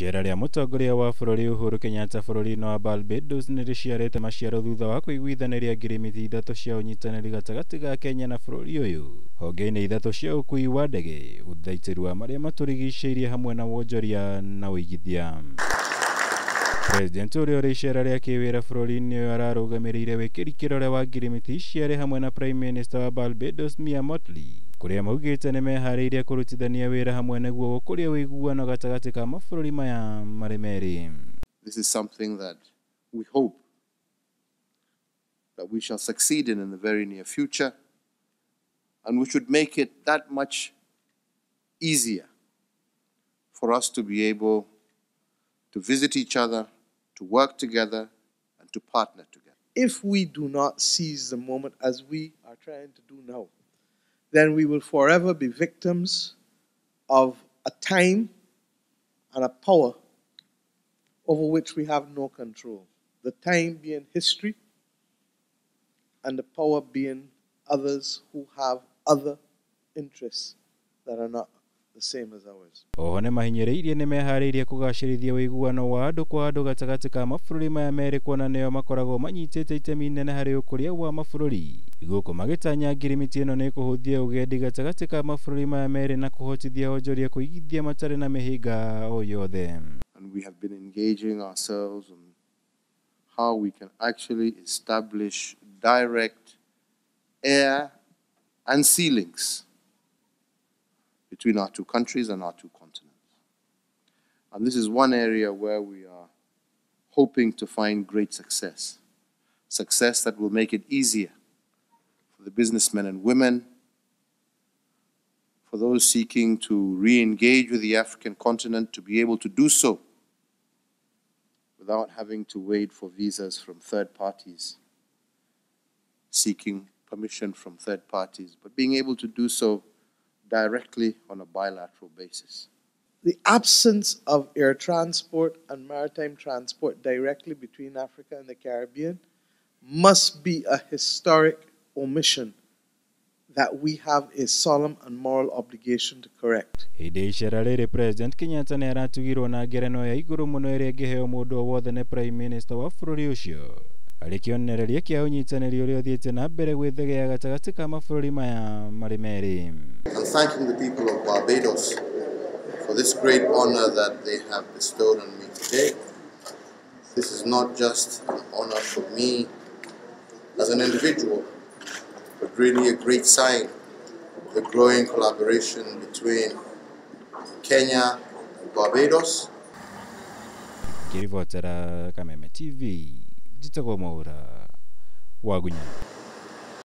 Icera rĩa mũtongoria wa bũrũri Uhuru Kenyatta bũrũri-inĩ wa Barbados nĩ rĩciarĩte maciaro thutha wa kũiguithanĩria ngirimiti ithatũ cia ũnyitanĩri gatagatĩ ga Kenya na bũrũri ũyũ honge-inĩ ithatũ cia ũkui wa ndege, ũthaitĩri wa marĩa matũrigicĩirie hamwe na wonjoria na ũigithia. President ũrĩa ũrĩ icera rĩa kĩwĩra bũrũri-inĩ ũyũ ararũgamĩrĩire wĩkĩri kĩrore wa ngirimiti ici arĩ hamwe na Prime Minister wa Barbados Mia Mottley, kũrĩa maugĩte nĩ meharĩirie kũrutithania wĩra hamwe nĩguo gũkũria ũiguano gatagatĩ ka mabũrũri maya marĩ merĩ. This is something that we hope that we shall succeed in the very near future, and we should make it that much easier for us to be able to visit each other, to work together, and to partner together. If we do not seize the moment as we are trying to do now, then we will forever be victims of a time and a power over which we have no control. The time being history, and the power being others who have other interests that are not the same as ours. Oho nĩ mahinyĩrĩirie nĩ meharĩirie kũgacĩrithia ũiguano wa andũ kwa andũ gatagatĩ ka mabũrũri maya merĩ kuona nĩo makoragwo manyitĩte itemi inene harĩ ũkũria wa mabũrũri. Gũkũ magĩtanya ngirimiti ĩno nĩ kũhũthia ũgendi gatagatĩ ka mabũrũri maya merĩ na kũhotithia onjoria kũigithia matarĩ na mĩhĩnga o yothe. And we have been engaging ourselves on how we can actually establish direct air and sea links between our two countries and our two continents. And this is one area where we are hoping to find great success. Success that will make it easier for the businessmen and women, for those seeking to re-engage with the African continent to be able to do so without having to wait for visas from third parties, seeking permission from third parties, but being able to do so directly on a bilateral basis. The absence of air transport and maritime transport directly between Africa and the Caribbean must be a historic omission that we have a solemn and moral obligation to correct. Hĩndĩ ya icera rĩrĩ President Kenyatta nĩ aratugirwo na ngerenwa ya igũrũ mũno ĩrĩa ĩngĩheo mũndũ o wothe nĩ Prime Minister wa bũrũri ũcio, arĩ kĩonereria kĩa ũnyitanĩri ũrĩa ũthiĩte na mbere gwĩthegea gatagatĩ ka mabũrũri maya marĩ merĩ. And thanking the people of Barbados for this great honor that they have bestowed on me today. This is not just an honor for me as an individual, but really a great sign of the growing collaboration between Kenya and Barbados. Ngĩribotera Kameme TV, njĩtagwo Mwaura Wagunya.